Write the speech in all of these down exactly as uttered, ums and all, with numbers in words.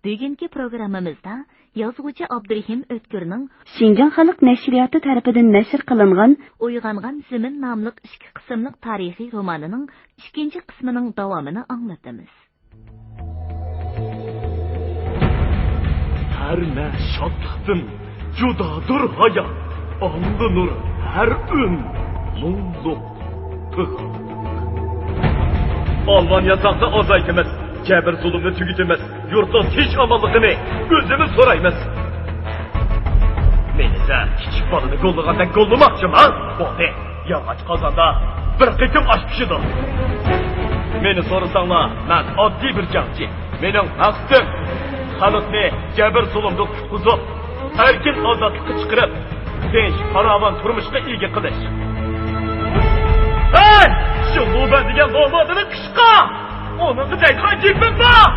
بۈگۈنكى پروگراممىمىزدا يازغۇچى ئابدۇرېھىم ئۆتكۈرنىڭ شىنجاڭ خەلق نەشرىياتى تەرىپىدىن نەشر قىلىنغان ئويغانغان زېمىن ناملىق ئىككى قىسىملىق تارىخىي رومانىنىڭ ئىككىنچى قىسمىنىڭ داۋامىنى ئاڭلىتىمىز. ھەممە شادلىقتىن جۇدادۇر ھايات، ئاللىنۇر ھەر ئۈن، مۇڭلۇق، پىغانلىق. ئالۋان ياساقنى ئازايتىمىز، جەبىر-زۇلۇمنى تۈگىتىمىز، يۇرتنىڭ تىنچ-ئامانلىقىنى ئۆزىمىز سورايمىز. مېنىسە كىچىك بالىنى گوللىغاندەك گوللىماقچىما؟ بولدى. ياغاچ قازاندا بىر قېتىم ئاش پىشىدۇ. مېنى سورىساڭلار، مەن ئاددىي بىر جەڭچى. مېنىڭ مەقسىتىم خەلقنى جەبىر-زۇلۇمدىن قۇتقۇزۇپ، ئەركىن ئازادلىققا چىقىرىپ، تىنچ، پاراۋان تۇرمۇشقا ئىگە قىلىش. ھەي! شۇ لۇبەن دېگەن لومادىنى قىشقا! ئۇنىڭغا دەيدىغان گېپىم بار!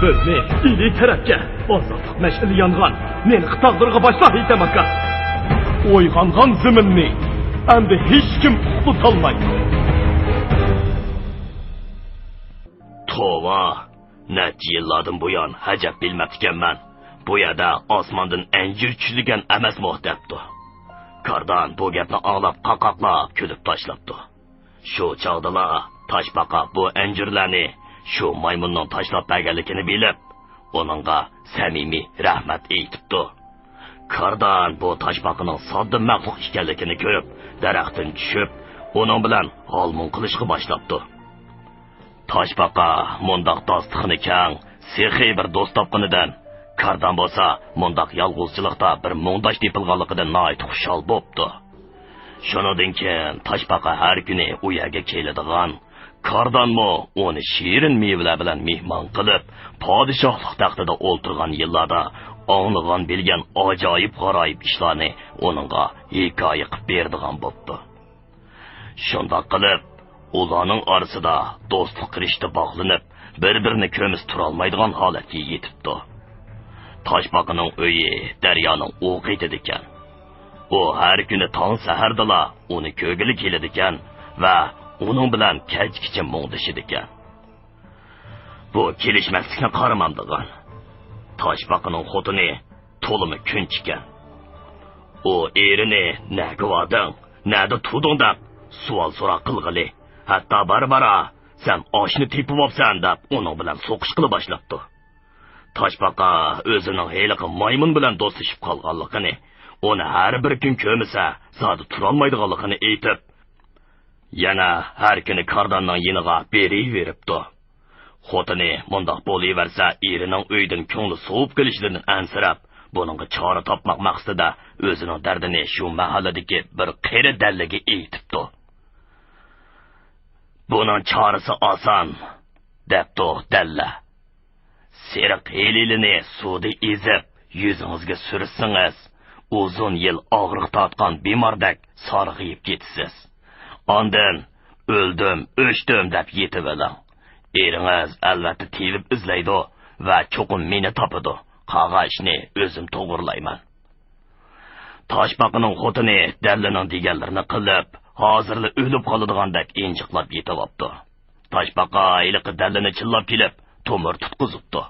بىزنى ئىلى تەرەپكە ئازادلىق مەشئىلى يانغان نىلقا تاغلىرىغا باشلا، ھېيتەم ئاكا. ئويغانغان زېمىننى ئەمدى ھېچكىم ئۇخلىتالمايدۇ. توۋا، نەچچە يىللاردىن بۇيان ئەجەب بىلمەپتىكەنمەن. بۇ يەردە ئاسماندىن ئەنجۈر چۈشىدىكەن ئەمەسمۇ؟ دەپتۇ. كاردان بۇ گەپنى ئاڭلاپ قاقاقلاپ كۈلۈپ تاشلاپتۇ. شۇ چاغدىلا تاشپاقا بۇ ئەنجۈرلەرنى شۇ مايمۇننىڭ تاشلاپ بەرگەنلىكىنى بىلىپ، ئۇنىڭغا سەمىمىي رەھمەت ئېيتىپتۇ. كاردان بۇ تاشپاقىنىڭ ساددا مەخلۇق ئىكەنلىكىنى كۆرۈپ، دەرەختىن چۈشۈپ، ئۇنىڭ بىلەن ھالمۇڭ قىلىشقا باشلاپتۇ. تاشپاقا مۇنداق داستىخىنى كەڭ، سېخىي بىر دوست تاپقىنىدىن، كاردان بولسا مۇنداق يالغۇزچىلىقتا بىر مۇڭداش تېپىلغانلىقىدىن ناھايىتى خۇشال بوپتۇ. شۇنىڭدىن كېيىن تاشپاقا ھەر كۈنى ئۇ يەرگە كېلىدىغان، كاردانمۇ ئۇنى شېرىن مېۋىلەر بىلەن مېھمان قىلىپ، پادىشاھلىق تەختىدە ئولتۇرغان يىللاردا ئاڭلىغان بىلگەن ئاجايىپ غارايىپ ئىشلارنى ئۇنىڭغا ھېكايە قىلىپ بېرىدىغان بوپتۇ. شۇنداق قىلىپ، ئۇلارنىڭ ئارىسىدا دوستلۇق رىشتە باغلىنىپ، بىر-بىرىنى كۆرمىسە تۇرالمايدىغان ھالەتكە يېتىپتۇ. تاشپاقىنىڭ ئۆيى دەريانىڭ ئۇ قېتىدىكەن. ئۇ ھەر كۈنى تاڭ سەھەردىلا ئۇنى كۆرگىلى كېلىدىكەن ۋە ئۇنىڭ بىلەن كەچكىچە مۇڭدىشىدىكەن. بۇ كېلىشمەسلىكنى قارىمامدىغان. تاشپاقىنىڭ خوتۇنى تولىمۇ كۈنچىكەن. ئۇ ئېرىنى «نەگە باردىڭ؟ نەدە تۇردۇڭ؟» دەپ سوئال-سوراق قىلغىلى، ھەتتا بارا-بارا «سەن ئاشنى تېپىۋاپسەن» دەپ ئۇنىڭ بىلەن سوقۇشقىلى باشلاپتۇ. تاشپاقا ئۆزىنىڭ ھېلىقى مايمۇن بىلەن دوستلىشىپ قالغانلىقىنى، ئۇنى ھەر بىر كۈن كۆرمىسە زادى تۇرالمايدىغانلىقىنى ئېيتىپ، يەنە ھەر كۈنى كارداننىڭ يېنىغا بېرىۋېرىپتۇ. خوتۇنى مۇنداق بولۇۋەرسە، ئېرىنىڭ ئۆيدىن كۆڭلى سوۋۇپ قېلىشىدىن ئەنسىرەپ، بۇنىڭغا چارە تاپماق مەقسىتىدە ئۆزىنىڭ دەردىنى شۇ مەھەللىدىكى بىر قېرى دەللىگە ئېيتىپتۇ. «بۇنىڭ چارىسى ئاسان»، دەپتۇ دەللە. «سېرىق ھېلىلىنى سۇدا ئېزىپ، يۈزىڭىزگە سۈرسىڭىز، ئۇزۇن يىل ئاغرىق تارتقان بىماردەك سارغىيىپ كېتىسىز. ئاندىن «ئۆلدۈم، ئۆچتۈم» دەپ يېتىۋېلىڭ. ئېرىڭىز ئەلۋەتتە تېۋىپ ئىزدەيدۇ ۋە چوقۇم مېنى تاپىدۇ. قالغان ئىشنى ئۆزۈم توغرىلايمەن.» تاشپاقىنىڭ خوتۇنى دەللىنىڭ دېگەنلىرىنى قىلىپ، ھازىرلا ئۆلۈپ قالىدىغاندەك ئىنجىقلاپ يېتىۋاپتۇ. تاشپاقا ھېلىقى دەللىنى چىللاپ كېلىپ، تومۇر تۇتقۇزۇپتۇ.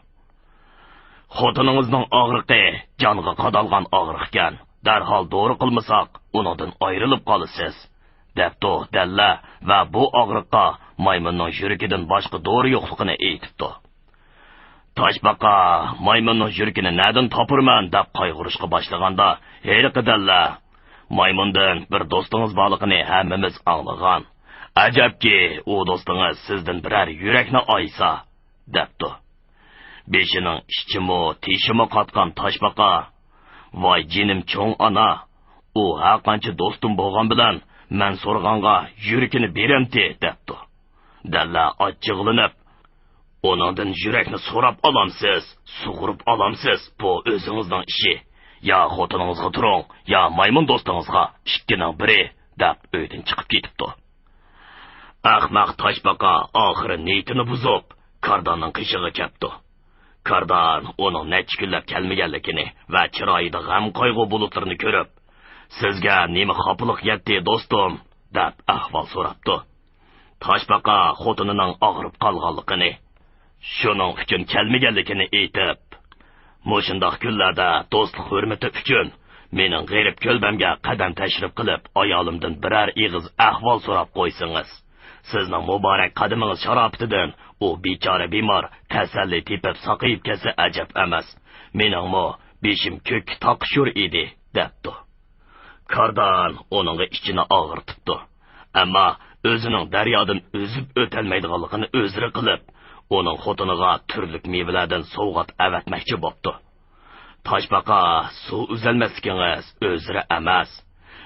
«خوتۇنىڭىزنىڭ ئاغرىقى جانغا قادالغان ئاغرىقكەن، دەرھال دورا قىلمىساق، ئۇنىڭدىن ئايرىلىپ قالىسىز»، دەپتۇ دەللە ۋە بۇ ئاغرىققا مايمۇننىڭ يۈرىكىدىن باشقا دورا يوقلۇقىنى ئېيتىپتۇ. تاشپاقا مايمۇننىڭ يۈرىكىنى نەدىن تاپىرمەن دەپ قايغۇرۇشقا باشلىغاندا، ھېلىقى دەللە: «مايمۇندىن بىر دوستىڭىز بارلىقىنى ھەممىمىز ئاڭلىغان. ئەجەبكى، ئۇ دوستىڭىز سىزدىن بىرەر يۈرەكنى ئايىسا»، دەپتۇ. بېشىنىڭ ئىچىمۇ، تېشىمۇ قاتقان تاشپاقا: «ۋاي جېنىم چوڭ ئانا، ئۇ ھەرقانچە دوستۇم بولغان بىلەن مەن سورىغانغا يۈرىكىنى بېرەمتى؟» دەپتۇ. دەللە ئاچچىقلىنىپ: «ئۇنىڭدىن يۈرەكنى سوراپ ئالامسىز، سۇغۇرۇپ ئالامسىز، بۇ ئۆزىڭىزنىڭ ئىشى. يا خوتۇنىڭىزغا تۇرۇڭ، يا مايمۇن دوستىڭىزغا، ئىككىنىڭ بىرى»، دەپ ئۆيدىن چىقىپ كېتىپتۇ. ئەخمەق تاشپاقا ئاخىرى نىيىتىنى بۇزۇپ، كارداننىڭ قېشىغا كەپتۇ. كاردان ئۇنىڭ نەچچە كۈنلەپ كەلمىگەنلىكىنى ۋە چىرايىدا غەم-قايغۇ بۇلۇتلىرىنى كۆرۈپ، «سىزگە نېمە خاپىلىق يەتتى، دوستۇم؟» دەپ ئەھۋال سوراپتۇ. تاشپاقا خوتۇنىنىڭ ئاغرىپ قالغانلىقىنى، شۇنىڭ ئۈچۈن كەلمىگەنلىكىنى ئېيتىپ، مۇشۇنداق كۈنلەردە دوستلۇق ھۆرمىتى ئۈچۈن مېنىڭ غېرىب كۆلبەمگە قەدەم تەشرىپ قىلىپ، ئايالىمدىن بىرەر ئېغىز ئەھۋال سوراپ قويسىڭىز. سىزنىڭ مۇبارەك قەدىمىڭىز شاراپىتىدىن ئۇ بىچارە بىمار تەسەللى تېپىپ ساقىيىپ كەتسە ئەجەب ئەمەس. مېنىڭمۇ بېشىم كۆككە تاقىشۇر ئىدى، دەپتۇ. كاردان ئۇنىڭغا ئىچىنى ئاغرىتىپتۇ. ئەمما ئۆزىنىڭ دەريادىن ئۈزۈپ ئۆتەلمەيدىغانلىقىنى ئۆزرە قىلىپ، ئۇنىڭ خوتۇنىغا تۈرلۈك مېۋىلەردىن سوۋغات ئەۋەتمەكچى بوپتۇ. تاشپاقا، سۇ ئۈزەلمەسلىكىڭىز ئۆزرە ئەمەس.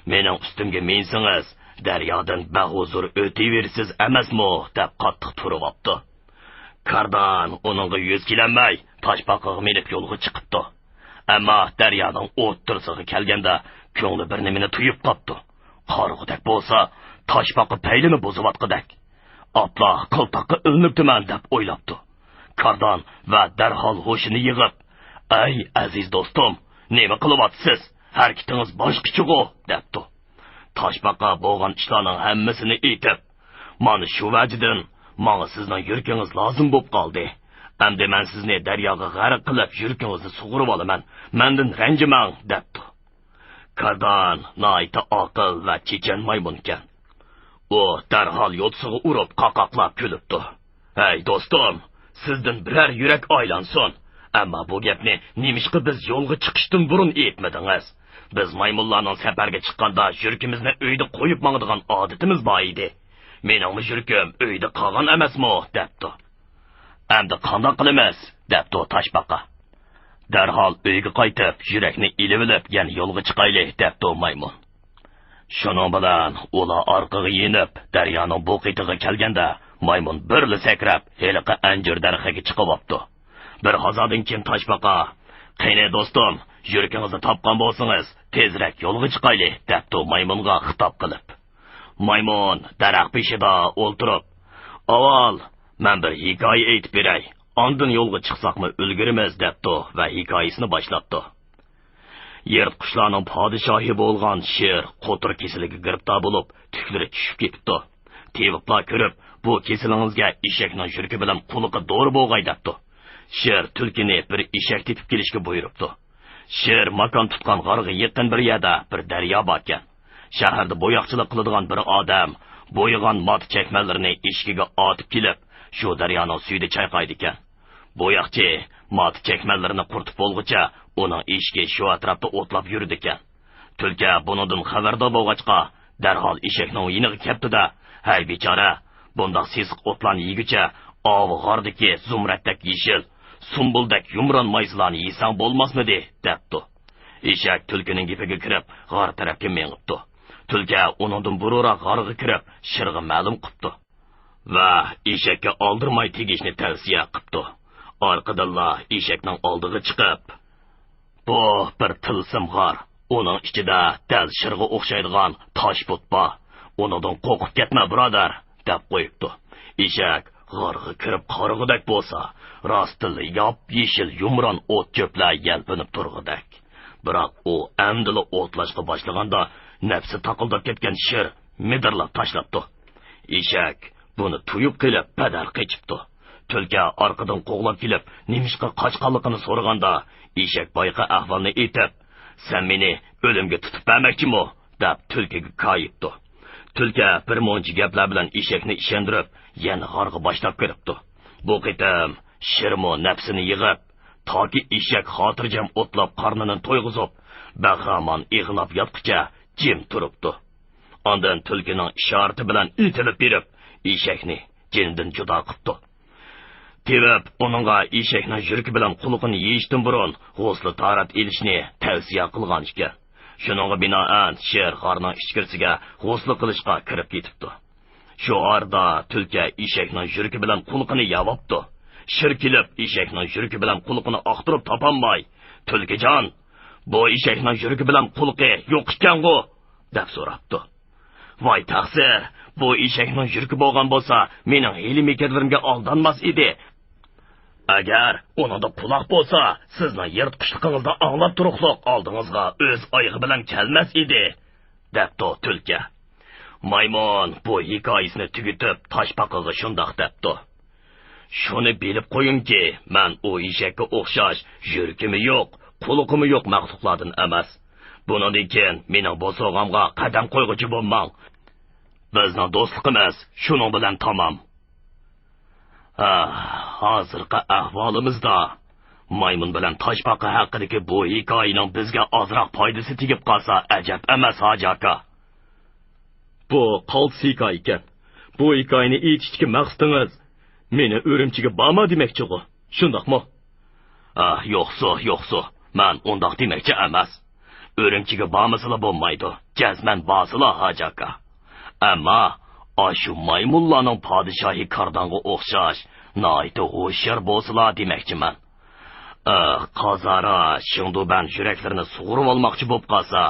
مېنىڭ ئۈستۈمگە مىنسىڭىز، دەريادىن بەھۇزۇر ئۆتۈۋېرىسىز ئەمەسمۇ؟ دەپ قاتتىق تۇرۇۋاپتۇ. كاردان ئۇنىڭغا يۈز كېلەلمەي، تاشپاقىغا مىنىپ يولغا چىقىپتۇ. ئەمما دەريانىڭ ئوتتۇرىسىغا كەلگەندە، كۆڭلى بىر نېمىنى تۇيۇپ قاپتۇ. قارىغۇدەك بولسا، تاشپاقا پەيلىنى بۇزۇۋاتقۇدەك. ئاپلا قىلتاققا ئىلىنىپتىمەن، دەپ ئويلاپتۇ. كاردان ۋە دەرھال ھوشىنى يىغىپ، ئەي ئەزىز دوستۇم، نېمە قىلىۋاتىسىز؟ ھەرىكىتىڭىز باشقىچىغۇ، دەپتۇ. تاشپاقا بولغان ئىشلارنىڭ ھەممىسىنى ئېيتىپ، مانا شۇ ۋەجىدىن ماڭا سىزنىڭ يۈرىكىڭىز لازىم بولۇپ قالدى. ئەمدى مەن سىزنى دەرياغا غەرق قىلىپ، يۈرىكىڭىزنى سۇغۇرۇۋالىمەن. مەندىن رەنجىمەڭ، دەپتۇ. كاردان ناھايىتى ئاقىل ۋە چېچەن مايمۇنكەن. ئۇ دەرھال يوتىسىغا ئۇرۇپ، قاقاقلاپ كۈلۈپتۇ. ھەي، دوستۇم، سىزدىن بىرەر يۈرەك ئايلانسۇن. ئەمما بۇ گەپنى نېمىشقا بىز يولغا چىقىشتىن بۇرۇن ئېيتمىدىڭىز؟ بىز مايمۇنلارنىڭ سەپەرگە چىققاندا يۈرىكىمىزنى ئۆيدە قويۇپ ماڭىدىغان ئادىتىمىز بار ئىدى. مېنىڭمۇ يۈرىكىم ئۆيدە قالغان ئەمەسمۇ؟ دەپتۇ. ئەمدى قانداق قىلىمىز؟ دەپتۇ تاشپاقا. دەرھال ئۆيگە قايتىپ، يۈرەكنى ئېلىۋېلىپ، يەنە يولغا چىقايلى، دەپتۇ مايمۇن. شۇنىڭ بىلەن ئۇلار ئارقىغا يېنىپ، دەريانىڭ بۇ قېتىغا كەلگەندە، مايمۇن بىرلا سەكرەپ، ھېلىقى ئەنجۈر دەرىخىگە چىقىۋاپتۇ. بىر ھازادىن كېيىن تاشپاقا، قېنى دوستۇم، يۈرىكىڭىزنى تاپقان بولسىڭىز، تېزرەك يولغا چىقايلى، دەپتۇ مايمۇنغا خىتاب قىلىپ. مايمۇن دەرەخ بېشىدا ئولتۇرۇپ، ئاۋۋال مەن بىر ھېكايە ئېيتىپ بېرەي، ئاندىن يولغا چىقساقمۇ ئۈلگۈرىمىز، دەپتۇ ۋە ھېكايىسىنى باشلاپتۇ. يىرتقۇچلارنىڭ پادىشاھى بولغان شىر قوتۇر كېسىلىگە گىرىپتار بولۇپ، تۈكلىرى چۈشۈپ كېتىپتۇ. تېۋىپلار كۆرۈپ، بۇ كېسىلىڭىزگە ئېشەكنىڭ يۈرىكى بىلەن قۇلىقى دورا بولغاي دەپتۇ. شىر تۈلكىنى بىر ئېشەك تېپىپ كېلىشكە بۇيرۇپتۇ. شىر ماكان تۇتقان غارغا يېقىن بىر يەردە بىر دەريا باركەن. شەھەردە بوياقچىلىق قىلىدىغان بىر ئادەم بويىغان ماتا چەكمەنلىرىنى ئېشىكىگە ئارتىپ كېلىپ، شۇ دەريانىڭ سۈيىدە چايقايدىكەن. بوياقچى ماتا چەكمەنلىرىنى قۇرۇتۇپ بولغۇچە، ئۇنىڭ ئېشىكى شۇ ئەتراپتا ئوتلاپ يۈرىدىكەن. تۈلكە بۇنىڭدىن خەۋەردار بولغاچقا، دەرھال ئېشەكنىڭ يېنىغا كەپتۇ-دە، ھەي بىچارە، بۇنداق سېسىق ئوتلارنى يېگۈچە، ئاۋۇ غاردىكى زۇمرەتتەك يېشىل، سۇمبۇلدەك يۇمران مايسىلارنى يېسەڭ بولماسمىدى؟ دەپتۇ. ئېشەك تۈلكىنىڭ گېپىگە كىرىپ، غار تەرەپكە مېڭىپتۇ. تۈلكە ئۇنىڭدىن بۇرۇنراق غارغا كىرىپ، شىرغا مەلۇم قىپتۇ. ۋە ئېشەككە ئالدىرىماي تېگىشنى تەۋسىيە قىپتۇ. ئارقىدىنلا ئېشەكنىڭ ئالدىغا چىقىپ، بۇ بىر تىلسىم غار. ئۇنىڭ ئىچىدە دەل شىرغا ئوخشايدىغان تاش بۇت بار. ئۇنىڭدىن قورقۇپ كەتمە، بۇرادەر، دەپ قويۇپتۇ. ئېشەك غارغا كىرىپ قارىغۇدەك بولسا، راستتىنلا ياپيېشىل يۇمران ئوت-چۆپلەر يەلپۈنۈپ تۇرغۇدەك. بىراق ئۇ ئەمدىلا ئوتلاشقا باشلىغاندا، نەپسى تاقىلداپ كەتكەن شىر مىدىرلاپ تاشلاپتۇ. ئېشەك بۇنى تۇيۇپ قېلىپ، پەدەر قېچىپتۇ. تۈلكە ئارقىدىن قوغلاپ كېلىپ، نېمىشقا قاچقانلىقىنى سورىغاندا، ئېشەك بايىقى ئەھۋالنى ئېيتىپ، سەن مېنى ئۆلۈمگە تۇتۇپ بەرمەكچىمۇ؟ دەپ تۈلكىگە كايىپتۇ. تۈلكە بىر مۇنچە گەپلەر بىلەن ئېشەكنى ئىشەندۈرۈپ، يەنە غارغا باشلاپ كىرىپتۇ. بۇ قېتىم شىرمۇ نەپسىنى يىغىپ، تاكى ئېشەك خاتىرجەم ئوتلاپ قارنىنى تويغۇزۇپ، بەخىرامان ئېغىناپ ياتقۇچە جىم تۇرۇپتۇ. ئاندىن تۈلكىنىڭ ئىشارىتى بىلەن ئېتىلىپ بېرىپ، ئېشەكنى جېنىدىن جۇدا قىپتۇ. تېۋىپ ئۇنىڭغا ئېشەكنىڭ يۈرىكى بىلەن قۇلىقىنى يېيىشتىن بۇرۇن غۇسلى تاھارەت ئېلىشنى تەۋسىيە قىلغان ئىكەن. شۇنىڭغا بىنائەن، شىر غارنىڭ ئىچكىرىسىگە غۇسلى قىلىشقا كىرىپ كېتىپتۇ. شۇ ئارىدا تۈلكە ئېشەكنىڭ يۈرىكى بىلەن قۇلىقىنى يەۋاپتۇ. شىر كېلىپ، ئېشەكنىڭ يۈرىكى بىلەن قۇلىقىنى ئاختۇرۇپ تاپالماي، تۈلكىجان، بۇ ئېشەكنىڭ يۈرىكى بىلەن قۇلىقى يوق ئىكەنغۇ؟ دەپ سوراپتۇ. ۋاي تەقسىر، بۇ ئېشەكنىڭ يۈرىكى بولغان بولسا، مېنىڭ ھىيلە-مىكىرلىرىمگە ئالدانماس ئىدى. ئەگەر ئۇنىڭدا قۇلاق بولسا، سىزنىڭ يىرتقۇچلۇقىڭىزنى ئاڭلاپ تۇرۇقلۇق ئالدىڭىزغا ئۆز ئايىغى بىلەن كەلمەس ئىدى، دەپتۇ تۈلكە. مايمۇن بۇ ھېكايىسىنى تۈگىتىپ، تاشپاقىغا شۇنداق دەپتۇ. شۇنى بىلىپ قويۇڭكى، مەن ئۇ ئېشەككە ئوخشاش يۈرىكىمۇ يوق، قۇلىقىمۇ يوق مەخلۇقلاردىن ئەمەس. بۇنىڭدىن كېيىن مېنىڭ بوسۇغامغا قەدەم قويغۇچى بولماڭ. بىزنىڭ دوستلۇقىمىز شۇنىڭ بىلەن تامام. ھە، ھازىرقى ئەھۋالىمىزدا مايمۇن بىلەن تاشپاقا ھەققىدىكى بۇ ھېكايىنىڭ بىزگە ئازراق پايدىسى تېگىپ قالسا ئەجەب ئەمەس، ھاجى ئاكا. بۇ قالتىس ھېكايە ئىكەن. بۇ ھېكايىنى ئېيتىشتىكى مەقسىتىڭىز مېنى ئۈرۈمچىگە بارما دېمەكچىغۇ، شۇنداقمۇ؟ ئاھ، يوقسۇ، يوقسۇ، مەن ئۇنداق دېمەكچى ئەمەس. ئۈرۈمچىگە بارمىسىلا بولمايدۇ، جەزمەن بارسىلا، ھاجى ئاكا. ئەمما ئاشۇ مايمۇنلارنىڭ پادىشاھى كاردانغا ئوخشاش ناھايىتى ھوشيار بولسىلا دېمەكچىمەن. ئاھ، قازارا شېڭدۇبەن يۈرەكلىرىنى سۇغۇرۇۋالماقچى بولۇپ قالسا،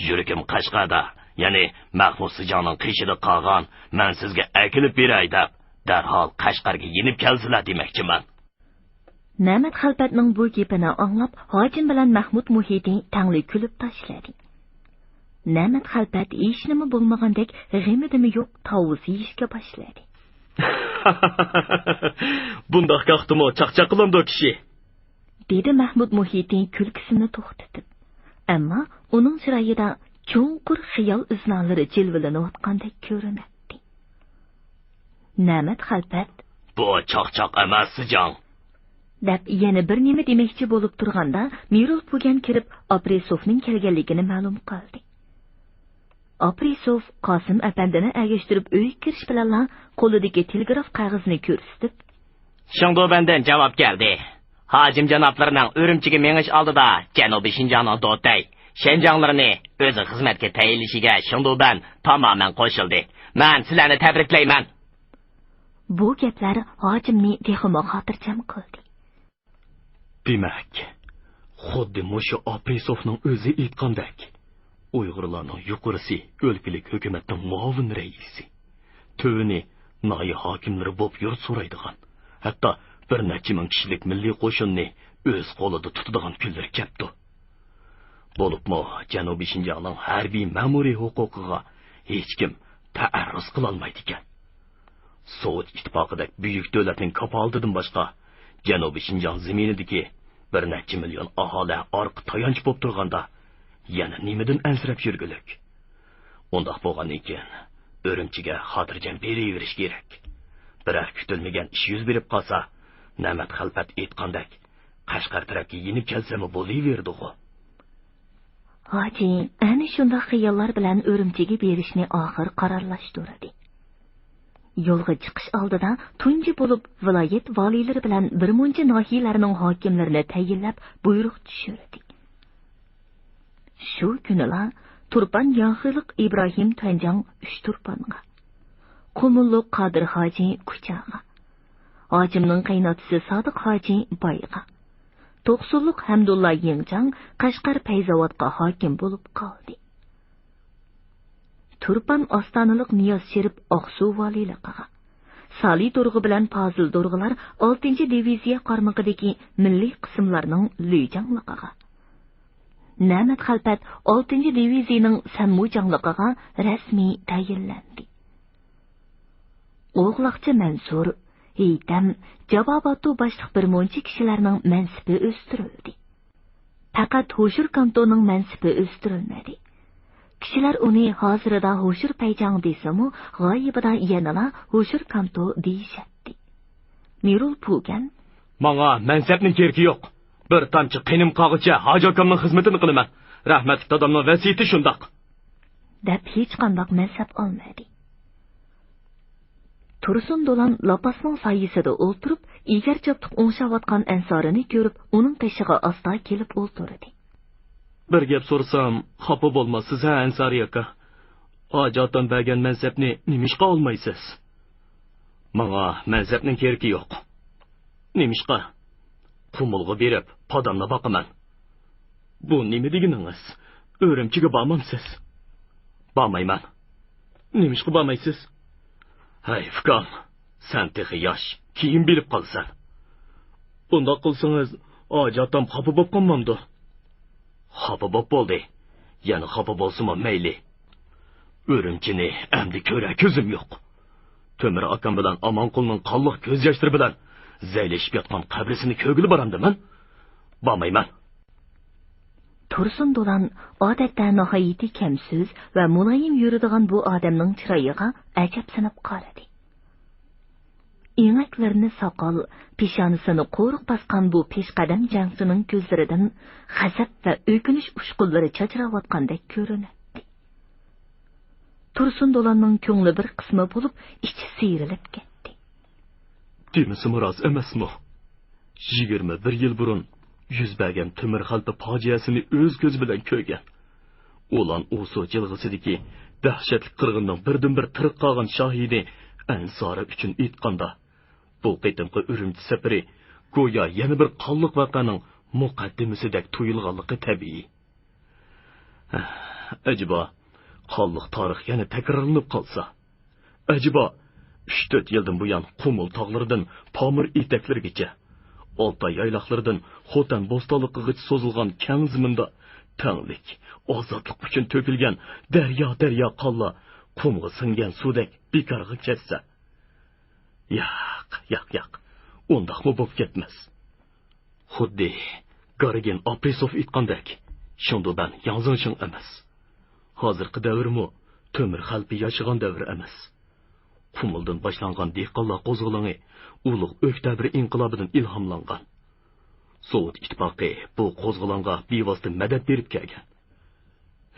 يۈرىكىم قەشقەردە، يەنى مەخمۇت سىجاڭنىڭ قېشىدا قالغان مەن سىزگە ئەكېلىپ بېرەي دەپ، دەرھال قەشقەرگە يېنىپ كەلسىلە دېمەكچىمەن. نەمەت خەلپەتنىڭ بۇ گېپىنى ئاڭلاپ، ھاجىم بىلەن مەخمۇت مۇھىتى تەڭلا كۈلۈپ تاشلىدى. نەمەت خەلپەت ھېچنېمە بولمىغاندەك غېمىدىمۇ يوق تاۋۇز يېيىشكە باشلىدى. بۇنداق ۋاقىتتىمۇ چاقچاق قىلامدۇ كىشى؟ دېدى مەخمۇت مۇھىتى كۈلكىسىنى توختىتىپ. ئەمما ئۇنىڭ چىرايىدا چوڭقۇر خىيال ئىزنالىرى جىلۋىلىنىۋاتقاندەك كۆرۈنەتتى. نەمەت خەلپەت، بۇ چاقچاق ئەمەس، سىجاڭ، دەپ يەنە بىر نېمە دېمەكچى بولۇپ تۇرغاندا، مىرۇل پۇگەن كىرىپ، ئاپرېسوفنىڭ كەلگەنلىكىنى مەلۇم قىلدى. ئاپرېسوف قاسىم ئەپەندىنى ئەگەشتۈرۈپ ئۆيگە كىرىش بىلەنلا قولىدىكى تېلېگراف قەغىزىنى كۆرسىتىپ، شېڭدۇبەندىن جاۋاب كەلدى. ھاجىم جانابلىرىنىڭ ئۈرۈمچىگە مېڭىش ئالدىدا جەنۇبىي شىنجاڭنىڭ دوتەي، شەنجاڭلىرىنى ئۆزىگە خىزمەتكە تەيىنلىشىگە شېڭدۇبەن تامامەن قوشۇلدى. مەن سىلەرنى تەبرىكلەيمەن. بۇ گەپلەر ھاجىمنى تېخىمۇ خاتىرجەم قىلدى. دېمەك، خۇددى مۇشۇ ئاپرېسوفنىڭ ئۆزى ئېيتقاندەك، ئۇيغۇرلارنىڭ يۇقىرىسى ئۆلكىلىك ھۆكۈمەتنىڭ مۇئاۋىن رەئىسى، تۆۋىنى ناھىيە ھاكىملىرى بولۇپ يۇرت سورايدىغان، ھەتتا بىر نەچچە مىڭ كىشىلىك مىللىي قوشۇننى ئۆز قولىدا تۇتىدىغان كۈنلىرى كەپتۇ. بولۇپمۇ جەنۇبىي شىنجاڭنىڭ ھەربىي مەمۇرىي ھوقۇقىغا ھېچكىم تەئەررۇز قىلالمايدىكەن. سوۋېت ئىتتىپاقىدەك بۈيۈك دۆلەتنىڭ كاپالىتىدىن باشقا، جەنۇبىي شىنجاڭ زېمىنىدىكى بىر نەچچە مىليون ئاھالە ئارقا تايانچ بولۇپ تۇرغاندا، يەنە نېمىدىن ئەنسىرەپ يۈرگۈلۈك؟ ئۇنداق بولغاندىن كېيىن، ئۈرۈمچىگە خاتىرجەم بېرىۋېرىش كېرەك. بىرەر كۈتۈلمىگەن ئىش يۈز بېرىپ قالسا، نەمەت خەلپەت ئېيتقاندەك، قەشقەر تەرەپكە يېنىپ كەلسەممۇ بولۇۋېرىدىغۇ. ھاجى ئەنە شۇنداق خىياللار بىلەن ئۈرۈمچىگە بېرىشنى ئاخىر قارارلاشتۇردى. يولغا چىقىش ئالدىدا تۇنجى بولۇپ ۋىلايەت ۋالىيلىرى بىلەن بىر مۇنچە ناھىيەلەرنىڭ ھاكىملىرىنى تەيىنلەپ بۇيرۇق چۈشۈردى. شۇ كۈنىلا تۇرپان ياخىلىق ئىبراھىم تۈەنجاڭ ئۈچ تۇرپانغا، قۇمۇللۇق قادىر ھاجى كۇچاغا، ھاجىمنىڭ قېيىنئاتىسى سادىق ھاجى بايغا، توقسۇنلۇق ھەمدۇللا يىڭجاڭ قەشقەر پەيزاۋاتقا ھاكىم بولۇپ قالدى. تۇرپان ئاستانىلىق نىياز شېرىپ ئاقسۇ ۋالىيلىقىغا، سالى دورغا بىلەن پازىل دورغىلار ئالتىنچى دىۋىزىيە قارمىقىدىكى مىللىي قىسىملارنىڭ لۈيجاڭلىقىغا، نەمەت خەلپەت ئالتىنچى دىۋىزىيىنىڭ سەنمۇجاڭلىقىغا رەسمىي تەيىنلەندى. ئوغلاقچى مەنسۇر، ھېيتەم، جاباباتۇ باشلىق بىر مۇنچە كىشىلەرنىڭ مەنسىپى ئۆستۈرۈلدى. پەقەت ھوشۇر كانتونىڭ مەنسىپى ئۆستۈرۈلمىدى. كىشىلەر ئۇنى ھازىرىدا ھوشۇر پەيجاڭ دېسىمۇ، غايىبىدا يەنىلا ھوشۇر كانتو دېيىشەتتى. مىرۇل پۇگەن، ماڭا مەنسەپنىڭ كېرىكى يوق. بىر تامچە قېنىم قالغۇچە ھاجى ئاكامنىڭ خىزمىتىنى قىلىمەن. رەھمەتلىك دادامنىڭ ۋەسىيىتى شۇنداق. دەپ ھېچقانداق مەنسەپ ئالمىدى. تۇرسۇن دولان لاپاسنىڭ سايىسىدا ئولتۇرۇپ، ئېگەر چاپلىق ئوڭشاۋاتقان ئەنسارىنى كۆرۈپ، ئۇنىڭ قېشىغا ئاستا كېلىپ ئولتۇردى. بىر گەپ سورىسام، خاپا بولماسسىز ھە، ئەنسارى ئاكا؟ ھاجى ئاتام بەرگەن مەنسەپنى نېمىشقا ئالمايسىز؟ ماڭا مەنسەپنىڭ كېرىكى يوق. نېمىشقا؟ قۇمۇلغا بېرىپ، پادامنى باقىمەن. بۇ نېمە دېگىنىڭىز؟ ئۈرۈمچىگە بارمامسىز؟ بارمايمەن. نېمىشقا بارمايسىز؟ ھەي، ئۇكام، سەن تېخى ياش، كېيىن بىلىپ قالىسەن. بۇنداق قىلسىڭىز، ھاجى ئاتام خاپا بولۇپ قالمامدۇ؟ خاپا بولۇپ بولدى. يەنە خاپا بولسىمۇ مەيلى. ئۈرۈمچىنى ئەمدى كۆرەر كۆزۈم يوق. تۆمۈر ئاكام بىلەن ئامانقۇلنىڭ قانلىق كۆز ياشلىرى بىلەن زەيلىشىپ ياتقان قەبرىسىنى كۆرگىلى بارامدىمەن؟ بارمايمەن. تۇرسۇن دولان ئادەتتە ناھايىتى كەمسۆز ۋە مۇلايىم يۈرىدىغان بۇ ئادەمنىڭ چىرايىغا ئەجەبسىنىپ قارىدى. ئېڭەكلىرىنى ساقال، پېشانىسىنى قورۇق باسقان بۇ پېشقەدەم جەڭچىنىڭ كۆزلىرىدىن غەزەپ ۋە ئۆكۈنۈش ئۇچقۇنلىرى چاچراۋاتقاندەك كۆرۈنەتتى. تۇرسۇن دولاننىڭ كۆڭلى بىر قىسما بولۇپ، ئىچى سىيرىلىپ كەتتى. دېمىسىمۇ راست ئەمەسمۇ؟ يىگىرمە بىر يىل بۇرۇن يۈز بەرگەن تۆمۈر خەلپە پاجىئەسىنى ئۆز كۆزى بىلەن كۆرگەن. ئۇلان ئۇسۇ جىلغىسىدىكى دەھشەتلىك قىرغىننىڭ بىردىنبىر تىرىك قالغان شاھىدى ئەنسارى ئۈچۈن ئېيتقاندا، بۇ قېتىمقى ئۈرۈمچى سەپىرى گويا يەنە بىر قانلىق ۋەقەنىڭ مۇقەددىمىسىدەك تۇيۇلغانلىقى تەبىئىي. ئەجەبا، قانلىق تارىخ يەنە تەكرارلىنىپ قالسا؟ ئەجەبا، ئۈچ تۆت يىلدىن بۇيان قۇمۇل تاغلىرىدىن پامىر ئېتەكلىرىگىچە، ئالتاي يايلاقلىرىدىن خوتەن بوستانلىقىغىچە سوزۇلغان كەڭ زېمىندا تەڭلىك، ئازادلىق ئۈچۈن تۆكۈلگەن دەريا-دەريا قانلار قۇمغا سىڭگەن سۇدەك بىكارغا كەتسە؟ ياق، ياق، ياق، ئۇنداقمۇ بولۇپ كەتمەس. خۇددى گارگىن ئاپرېسوف ئېيتقاندەك، شېڭدۇبەن ياڭزېڭشىڭ ئەمەس. ھازىرقى دەۋرمۇ تۆمۈر خەلپە ياشىغان دەۋر ئەمەس. قۇمۇلدىن باشلانغان دېھقانلار قوزغىلىڭى ئۇلۇغ ئۆكتەبىر ئىنقىلابىدىن ئىلھاملانغان. سوۋېت ئىتتىپاقى بۇ قوزغىلاڭغا بىۋاسىتە مەدەت بېرىپ كەلگەن.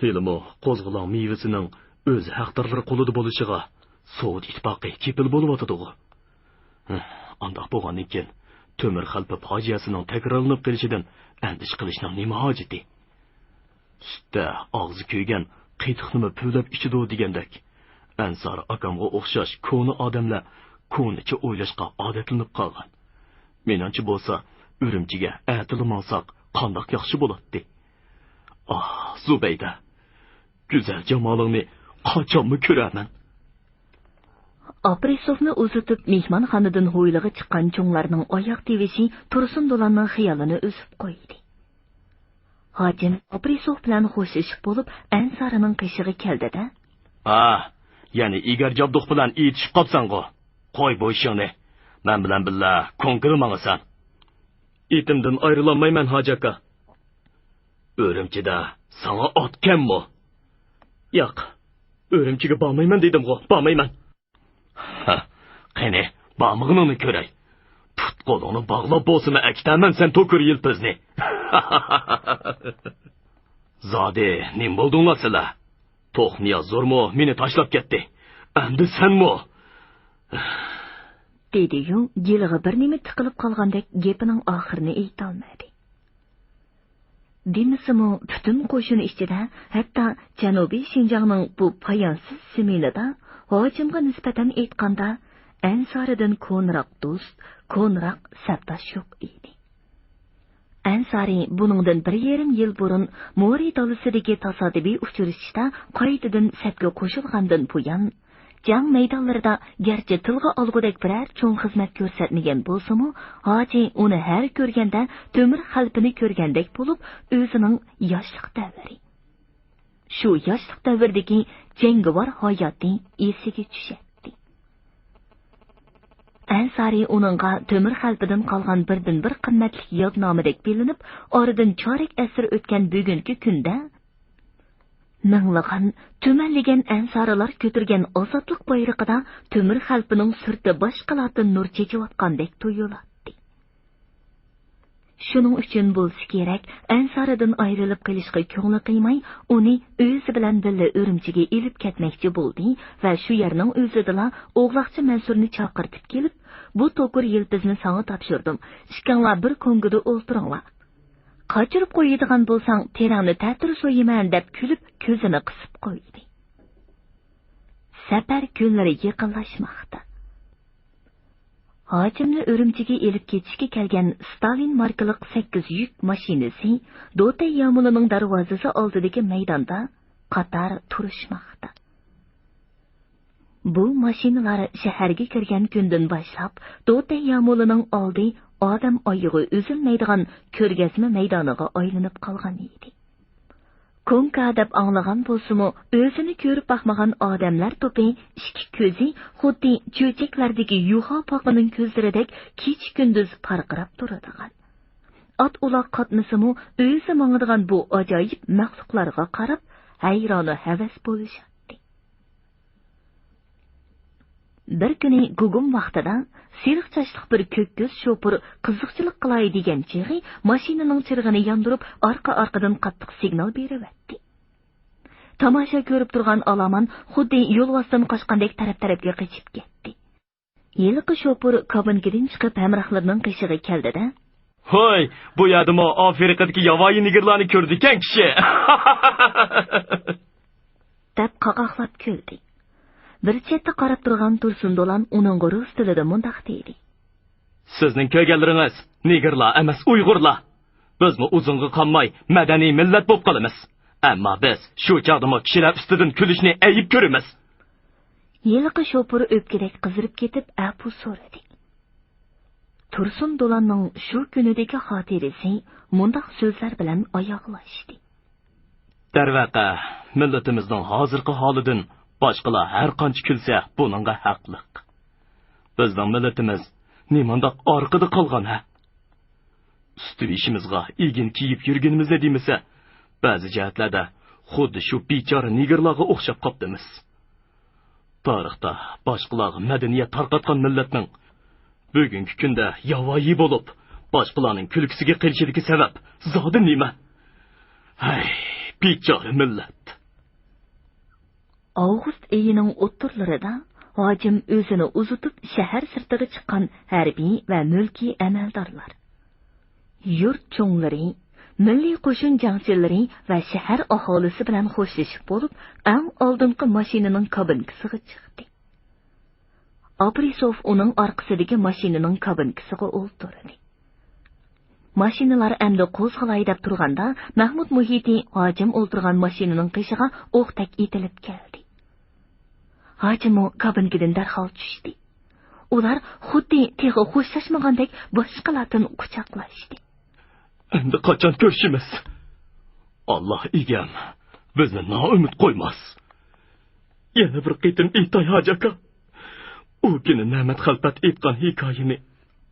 ھېلىمۇ قوزغىلاڭ مېۋىسىنىڭ ئۆز ھەقدارلىرى قولىدا بولۇشىغا سوۋېت ئىتتىپاقى كېپىل بولۇۋاتىدىغۇ. ھە، ئانداق بولغاندىن كېيىن، تۆمۈر خەلپە پاجىئەسىنىڭ تەكرارلىنىپ قېلىشىدىن ئەندىشە قىلىشنىڭ نېمە ھاجىتى؟ سۈتتە ئاغزى كۆيگەن قېتىقنىمۇ پۈۋلەپ ئىچىدۇ دېگەندەك، ئەنسار ئاكامغا ئوخشاش كونا ئادەملەر كونىچە ئويلاشقا ئادەتلىنىپ قالغان. مېنىڭچە بولسا، ئۈرۈمچىگە ئەتىلا ماڭساق قانداق ياخشى بولاتتى. ئاھ، زۇبەيدە، گۈزەل جامالىڭنى قاچانمۇ كۆرەرمەن؟ ئاپرېسوفنى ئۇزىتىپ، مېھمانخانىدىن ھويلىغا چىققان چوڭلارنىڭ ئاياغ تىۋىشى تۇرسۇن دولاننىڭ خىيالىنى ئۈزۈپ قويدى. ھاجىم ئاپرېسوف بىلەن خوشلىشىپ بولۇپ، ئەنسارىنىڭ قېشىغا كەلدى-دە. ھا، يەنە ئىگەر جابدۇق بىلەن ئېتىشىپ قاپسەنغۇ؟ قوي بۇ ئىشىڭنى. مەن بىلەن بىللە كونكىدا ماڭىسەن. ئېتىمدىن ئايرىلالمايمەن، ھاجى ئاكا. ئۈرۈمچىدە ساڭا ئات كەممۇ؟ ياق، ئۈرۈمچىگە بارمايمەن دېدىمغۇ، بارمايمەن. ھە، قېنى، بارمىغىنىڭنى كۆرەي. پۇت-قولۇڭنى باغلاپ بولسىمۇ ئەكېتەرمەن سەن توكۇر يىلپىزنى. زادى نېمە بولدۇڭلار سىلەر؟ توخنىياز زورمۇ مېنى تاشلاپ كەتتى. ئەمدى سەنمۇ؟ دېدى-يۇ، گېلىغا بىر نېمە تىقىلىپ قالغاندەك گېپىنىڭ ئاخىرىنى ئېيتالمىدى. دېمىسىمۇ، پۈتۈن قوشۇن ئىچىدە، ھەتتا جەنۇبىي شىنجاڭنىڭ بۇ پايانسىز زېمىنىدا ھاجىمغا نىسبەتەن ئېيتقاندا، ئەنسارىدىن كونىراق دوست، كونىراق سەپداش يوق ئىدى. ئەنسارى بۇنىڭدىن بىر يېرىم يىل بۇرۇن مورى دالىسىدىكى تاسادىپىي ئۇچرىشىشتا قايتىدىن سەپكە قوشۇلغاندىن بۇيان، جەڭ مەيدانلىرىدا گەرچە تىلغا ئالغۇدەك بىرەر چوڭ خىزمەت كۆرسەتمىگەن بولسىمۇ، ھاجى ئۇنى ھەر كۆرگەندە تۆمۈر خەلپىنى كۆرگەندەك بولۇپ، ئۆزىنىڭ ياشلىق دەۋرى، شۇ ياشلىق دەۋرىدىكى جەڭگىۋار ھاياتى ئېسىگە چۈشەتتى. ئەنسارى ئۇنىڭغا تۆمۈر خەلپىدىن قالغان بىردىنبىر قىممەتلىك يادنامىدەك بىلىنىپ، ئارىدىن چارەك ئەسىر ئۆتكەن بۈگۈنكى كۈندە، مىڭلىغان، تۈمەنلىگەن ئەنسارىلار كۆتۈرگەن ئازادلىق بايرىقىدا تۆمۈر خەلپىنىڭ سۈرىتى باشقىلاردىن نۇر چېچىۋاتقاندەك تۇيۇلاتتى. شۇنىڭ ئۈچۈن بولسا كېرەك، ئەنسارىدىن ئايرىلىپ قېلىشقا كۆڭلى قىيماي، ئۇنى ئۆزى بىلەن بىللە ئۈرۈمچىگە ئېلىپ كەتمەكچى بولدى ۋە شۇ يەرنىڭ ئۆزىدىلا ئوغلاقچى مەنسۇرنى چاقىرتىپ كېلىپ، بۇ توكۇر يىلپىزنى ساڭا تاپشۇردۇم. ئىككىڭلار بىر كونكىدا ئولتۇرۇڭلار. قاچۇرۇپ قويىدىغان بولساڭ، تېرەڭنى تەتۈر سويىمەن، دەپ كۈلۈپ، كۆزىنى قىسىپ قويدى. سەپەر كۈنلىرى يېقىنلاشماقتا. ھاجىمنى ئۈرۈمچىگە ئېلىپ كېتىشكە كەلگەن ستالىن ماركىلىق سەككىز يۈك ماشىنىسى دوتەي يامۇلىنىڭ دەرۋازىسى ئالدىدىكى مەيداندا قاتار تۇرۇشماقتا. بۇ ماشىنىلار شەھەرگە كىرگەن كۈندىن باشلاپ، دوتەي يامۇلىنىڭ ئالدى ئادەم ئايىغى ئۈزۈلمەيدىغان كۆرگەزمە مەيدانىغا ئايلىنىپ قالغان ئىدى. كونكا دەپ ئاڭلىغان بولسىمۇ، ئۆزىنى كۆرۈپ باقمىغان ئادەملەر توپى ئىككى كۆزى خۇددى چۆچەكلەردىكى يۇخا پاقىنىڭ كۆزلىرىدەك كېچە-كۈندۈز پارقىراپ تۇرىدىغان. ئات-ئۇلاق قاتنىسىمۇ ئۆزى ماڭىدىغان بۇ ئاجايىپ مەخلۇقلارغا قاراپ ھەيرانۇ ھەۋەس بولۇشاتتى. بىر كۈنى گۇگۇم ۋاقتىدا سېرىق چاچلىق بىر كۆك كۆز شوپۇر قىزىقچىلىق قىلاي دېگەن چېغى ماشىنىنىڭ چىرىغىنى ياندۇرۇپ، ئارقا-ئارقىدىن قاتتىق سىگنال بېرىۋەتتى. تاماشا كۆرۈپ تۇرغان ئالامان خۇددى يولۋاستىن قاچقاندەك تەرەپ-تەرەپكە قېچىپ كەتتى. ھېلىقى شوپۇر كابىنكىدىن چىقىپ، ھەمراھلىرىنىڭ قېشىغا كەلدى-دە، ھوي، بۇ يەردىمۇ ئافرىقىدىكى ياۋايى نېگىرلارنى كۆرىدىكەن كىشى! دەپ قاقاقلاپ كۈلدى. بىر چەتتە قاراپ تۇرغان تۇرسۇن دولان ئۇنىڭغا رۇس تىلىدا مۇنداق دېدى. سىزنىڭ كۆرگەنلىرىڭىز نېگىرلار ئەمەس، ئۇيغۇرلار. بىزمۇ ئۇزۇنغا قالماي مەدەنىي مىللەت بولۇپ قالىمىز. ئەمما بىز شۇ چاغدىمۇ كىشىلەر ئۈستىدىن كۈلۈشنى ئەيىب كۆرىمىز. ھېلىقى شوپۇر ئۆپكىدەك قىزىرىپ كېتىپ، ئەپۇ سورىدى. تۇرسۇن دولاننىڭ شۇ كۈنىدىكى خاتىرىسى مۇنداق سۆزلەر بىلەن ئاياغلاشتى. دەرۋەقە، مىللىتىمىزنىڭ ھازىرقى ھالىدىن باشقىلار ھەر قانچە كۈلسە، بۇنىڭغا ھەقلىق. بىزنىڭ مىللىتىمىز نېمانداق ئارقىدا قالغان، ھە؟ ئۈستى-بېشىمىزغا ئېگىن كىيىپ يۈرگىنىمىزنى دېمىسە، بەزى جەھەتلەردە خۇددى شۇ بىچارە نېگىرلارغا ئوخشاپ قاپتىمىز. تارىختا باشقىلارغا مەدەنىيەت تارقاتقان مىللەتنىڭ بۈگۈنكى كۈندە ياۋايى بولۇپ، باشقىلارنىڭ كۈلكىسىگە قېلىشىدىكى سەۋەب زادى نېمە؟ ھەي، بىچارە مىللەت! ئاۋغۇست ئېيىنىڭ ئوتتۇرىلىرىدا ھاجىم ئۆزىنى ئۇزىتىپ شەھەر سىرتىغا چىققان ھەربىي ۋە مۈلكىي ئەمەلدارلار، يۇرت چوڭلىرى، مىللىي قوشۇن جەڭچىلىرى ۋە شەھەر ئاھالىسى بىلەن خوشلىشىپ بولۇپ، ئەڭ ئالدىنقى ماشىنىنىڭ كابىنكىسىغا چىقتى. ئابرىسوف ئۇنىڭ ئارقىسىدىكى ماشىنىنىڭ كابىنكىسىغا ئولتۇردى. ماشىنىلار ئەمدى قوزغىلاي دەپ تۇرغاندا، مەھمۇد مۇھىتى ھاجىم ئولتۇرغان ماشىنىنىڭ قېشىغا ئوقتەك ئېتىلىپ كەلدى. ھاجىممۇ كابىنكىدىن دەرھال چۈشتى. ئۇلار خۇددى تېخى خوشلاشمىغاندەك باشقىلاردىن قۇچاقلاشتى. ئەمدى قاچان كۆرۈشىمىز؟ ئاللا ئىگەم، بىزنى نائۈمىد قويماس. يەنە بىر قېتىم ئېيتاي، ھاجى ئاكا. ئۇ كۈنى نەمەت خەلپەت ئېيتقان ھېكايىنى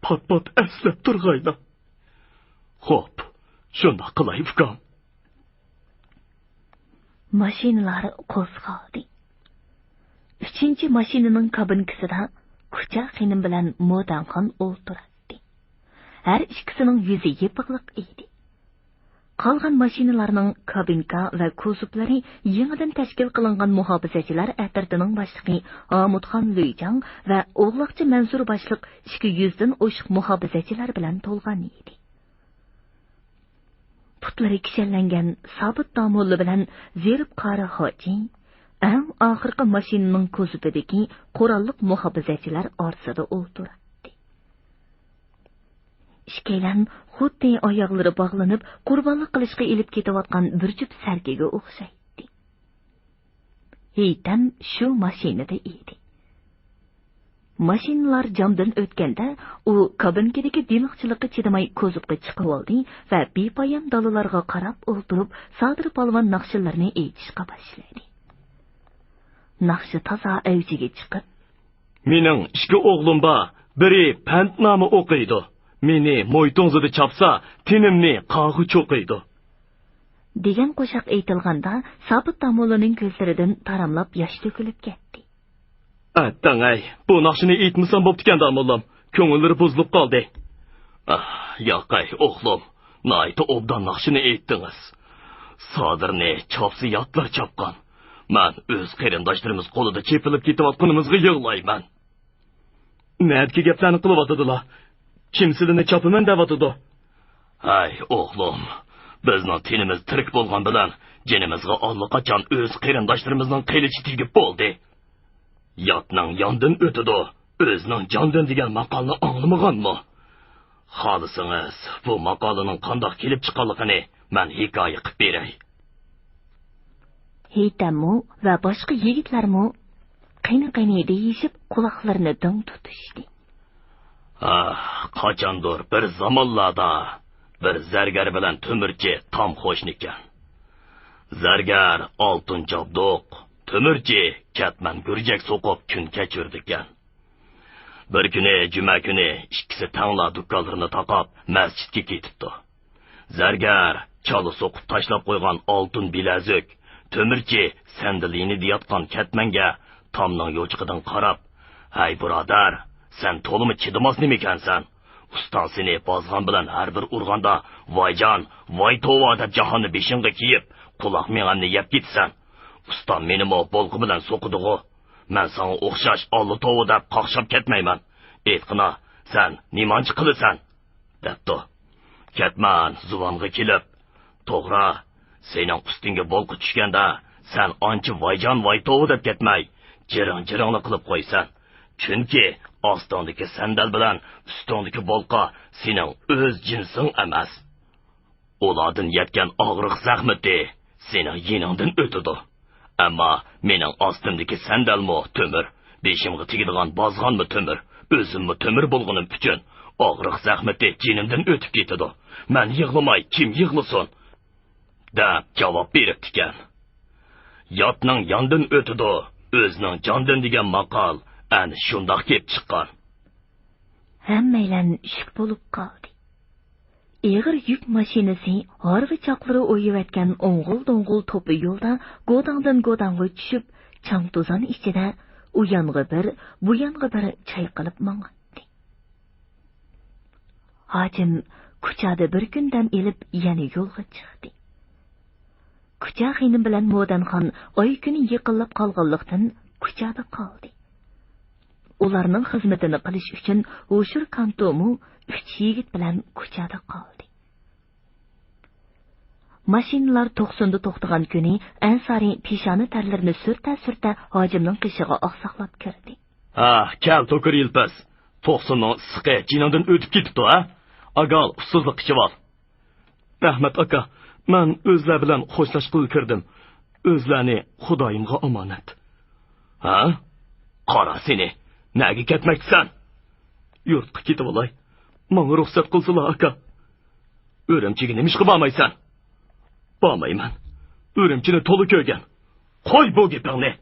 پات-پات ئەسلەپ تۇرغايلا. خوپ، شۇنداق قىلاي، ئۇكام. ماشىنىلار قوزغالدى. ئۈچىنچى ماشىنىنىڭ كابىنكىسىدا كۇچا خېنىم بىلەن موداڭخان ئولتۇراتتى. ھەر ئىككىسىنىڭ يۈزى يېپىقلىق ئىدى. قالغان ماشىنىلارنىڭ كابىنكا ۋە كوزۇپلىرى يېڭىدىن تەشكىل قىلىنغان مۇھاپىزەتچىلەر ئەترىتىنىڭ باشلىقى ئامۇتخان لۈيجاڭ ۋە ئوغلاقچى مەنسۇر باشلىق ئىككى يۈزدىن ئوشۇق مۇھاپىزەتچىلەر بىلەن تولغان ئىدى. پۇتلىرى كىشەنلەنگەن سابىت داموللا بىلەن زېرىپ قارى ھاجى ئەڭ ئاخىرقى ماشىنىنىڭ كوزۇپىدىكى قوراللىق مۇھاپىزەتچىلەر ئارىسىدا ئولتۇراتتى. ئىككىيلەن خۇددى ئاياغلىرى باغلىنىپ، قۇربانلىق قىلىشقا ئېلىپ كېتىۋاتقان بىر جۈپ سەركىگە ئوخشايتتى. ھېيتەم شۇ ماشىنىدا ئىدى. ماشىنىلار جامدىن ئۆتكەندە، ئۇ كابىنكىدىكى دىمىقچىلىققا چىدىماي كوزۇپقا چىقىۋالدى ۋە بىپايان دالىلارغا قاراپ ئولتۇرۇپ، سادىر پالۋان ناخشىلىرىنى ئېيتىشقا باشلىدى. ناخشا تازا ئەۋجىگە چىقىپ، مېنىڭ ئىككى ئوغلۇم بار، بىرى پەنتنامە ئوقۇيدۇ، مېنى مويتۇڭزىدا چاپسا، تېنىمنى قاغا چوقۇيدۇ، دېگەن قوشاق ئېيتىلغاندا، سابىت داموللىنىڭ كۆزلىرىدىن تاراملاپ ياش تۆكۈلۈپ كەتتى. ئەتتىڭ ئەي، بۇ ناخشىنى ئېيتمىسام بوپتىكەن داموللام، كۆڭۈللىرى بۇزۇلۇپ قالدى. ئاھ، ياقەي ئوغلۇم، ناھايىتى ئوبدان ناخشىنى ئېيتتىڭىز. سادىرنى چاپسا ياتلار چاپقان. مەن ئۆز قېرىنداشلىرىمىز قولىدا چېپىلىپ كېتىۋاتقىنىمىزغا يىغلايمەن. نەدىكى گەپلەرنى قىلىۋاتىدىلا؟ كىم سىلىنى چاپىمەن دەۋاتىدۇ؟ ھەي، ئوغلۇم، بىزنىڭ تېنىمىز تىرىك بولغان بىلەن جېنىمىزغا ئاللىقاچان ئۆز قېرىنداشلىرىمىزنىڭ قىلىچى تېگىپ بولدى. ياتنىڭ ياندىن ئۆتىدۇ، ئۆزىنىڭ جاندىن دېگەن ماقالنى ئاڭلىمىغانمۇ؟ خالىسىڭىز، بۇ ماقالىنىڭ قانداق كېلىپ چىققانلىقىنى مەن ھېكايە قىپ بېرەي. ھېيتەممۇ ۋە باشقا يىگىتلەرمۇ قېنى، قېنى دېيىشىپ، قۇلاقلىرىنى دىڭ تۇتۇشتى. ئاھ، قاچاندۇر بىر زامانلاردا بىر زەرگەر بىلەن تۆمۈرچى تام قوشنىكەن. زەرگەر ئالتۇن جابدۇق، تۆمۈرچى كەتمەن گۈرجەك سوقۇپ كۈن كەچۈرىدىكەن. بىر كۈنى جۈمە كۈنى ئىككىسى تەڭلا دۇكانلىرىنى تاقاپ مەسچىتكە كېتىپتۇ. زەرگەر چالا سوقۇپ تاشلاپ قويغان ئالتۇن بىلەزۈك، تۆمۈرچى سەندىل يېنىدا ياتقان كەتمەنگە تامنىڭ يوچۇقىدىن قاراپ، ھەي بۇرادەر، سەن تولىمۇ چىدىماس نېمىكەنسەن؟ ئۇستاڭ سېنى بازغان بىلەن ھەر بىر ئۇرغاندا، ۋايجان، ۋاي توۋا دەپ جاھاننى بېشىڭغا كىيىپ، قۇلاق مېڭەمنى يەپ كېتىسەن. ئۇستام مېنىمۇ بولقا بىلەن سوقىدىغۇ. مەن ساڭا ئوخشاش ئاللا توۋا دەپ قاقشاپ كەتمەيمەن. ئېيتقىنا، سەن نېمانچە قىلىسەن؟ دەپتۇ. كەتمەن زۇۋانغا كېلىپ، توغرا، سېنىڭ ئۈستۈڭگە بولقا چۈشكەندە، سەن ئانچە ۋايجان ۋاي توۋا دەپ كەتمەي، جىرىڭ-جىرىڭلا قىلىپ قويىسەن. چۈنكى ئاستىڭدىكى سەندەل بىلەن ئۈستۈڭدىكى بولقا سېنىڭ ئۆز جىنسىڭ ئەمەس. ئۇلاردىن يەتكەن ئاغرىق زەخمىتى سېنىڭ يېنىڭدىن ئۆتىدۇ. ئەمما مېنىڭ ئاستىمدىكى سەندەلمۇ تۆمۈر، بېشىمغا تېگىدىغان بازغانمۇ تۆمۈر، ئۆزۈممۇ تۆمۈر بولغىنىم ئۈچۈن ئاغرىق زەخمىتى جېنىمدىن ئۆتۈپ كېتىدۇ. مەن يىغلىماي كىم يىغلىسۇن؟ دەپ جاۋاب بېرىپتىكەن. ياتنىڭ ياندىن ئۆتىدۇ، ئۆزنىڭ جاندىن دېگەن ماقال ئەنە شۇنداق كېلىپ چىققان. ھەممەيلەن شۈك بولۇپ قالدى. ئېغىر يۈك ماشىنىسى ھارۋا چاقلىرى ئويۇۋەتكەن ئوڭغۇل-دوڭغۇل توپا يولدا گوداڭدىن گوداڭغا چۈشۈپ، چاڭ-توزان ئىچىدە ئۇ يانغا بىر، بۇ يانغا بىر چايقىلىپ ماڭاتتى. ھاجىم كۇچادا بىر كۈن دەم ئېلىپ، يەنە يولغا چىقتى. كۇچا خېنىم بىلەن مودەنخان ئاي كۈنى يېقىنلاپ قالغانلىقتىن، كۇچادا قالدى. ئۇلارنىڭ خىزمىتىنى قىلىش ئۈچۈن ھوشۇر كانتومۇ ئۈچ يىگىت بىلەن كۇچادا قالدى. ماشىنىلار توقسۇندا توختىغان كۈنى ئەنسارى پېشانە تەرلىرىنى سۈرتە-سۈرتە ھاجىمنىڭ قېشىغا ئاقساقلاپ كىردى. ھە، كەل، توكۇر يىلپىز. توقسۇننىڭ ئىسسىقى جېنىڭدىن ئۆتۈپ كېتىپتۇ، ھە؟ ئاگال، ئۇسسۇزلۇق ئىچىۋال. رەھمەت، ئاكا. مەن ئۆزلەر بىلەن خوشلاشقىلى كىردىم. ئۆزلەرنى خۇدايىمغا ئامانەت. ھە؟ قارا سېنى. نەگە كەتمەكچىسەن؟ يۇرتقا كېتىۋالاي. ماڭا رۇخسەت قىلسىلا، ئاكا. ئۈرۈمچىگە نېمىشقا بارمايسەن؟ بارمايمەن. ئۈرۈمچىنى تولا كۆرگەن. قوي بۇ گېپىڭنى.